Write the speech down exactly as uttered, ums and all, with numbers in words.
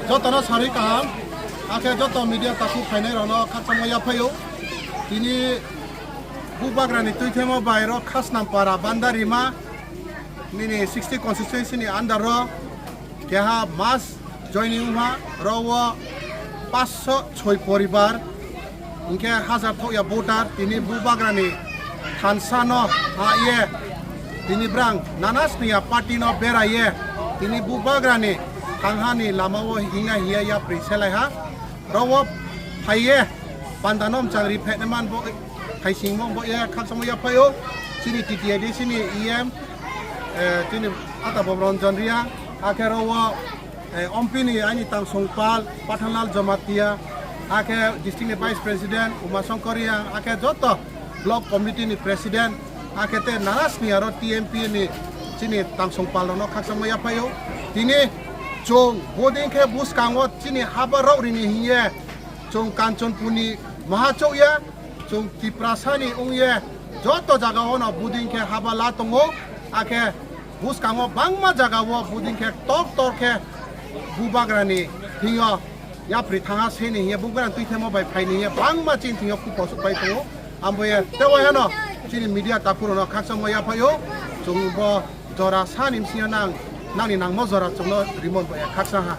Jotono sarwi kaham, hakhe joto media takhuk phainai rokno khakchangma yaphaio. Tini Bubagrani twithemo bai rok Khasnampara Bandarima nini sixty constituency ni under o keha mass joining wngha, rok o paanch sho choi poribar, hingkhe hajar thokya voter tini Bubagrani thansa no ha ye, tini brang nanas niya party no bera ye, tini Bubagrani thangha ni lama o hingna hiya yapri selai ha, rok o phai ye panda no mchang ri phai man bo, phaising mo bo ye khakchangma yaphaio, chini T T A D C ni E M, eh, chini Ata Bob Ranjan Reang, hakhe rok o eh, Ompini aini tangsong pal, Pathanlal Jamatia, hakhe district ni vice president, Uma Shankar Reang, hakhe joto block committee ni president, hakhe te nanas ni aro T M P ni chini tangsong pal rokno khakchangma yaphaio. Tini chwng bodin khe bwskango chini haba rok rini hiye chwng Kanchanpur ni maha chokya, chwng Tiprasa ni wngye joto jaga o no buding khe haba la tongo, hakhe bwskango bangma jaga o buding khe tor tor khe Bubagrani thwio yapri thanga seni hiye Bubagrani twithemo bai phaini hiye bangma chini thwio kupo suk pai tongo. Ambo ye tei wai hano chini media takhuk rokno khakchangma yaphaio, chwng bo jora sani bisingo nang, nangni nangmo jora chwngno rimon bo ya khakchang ha.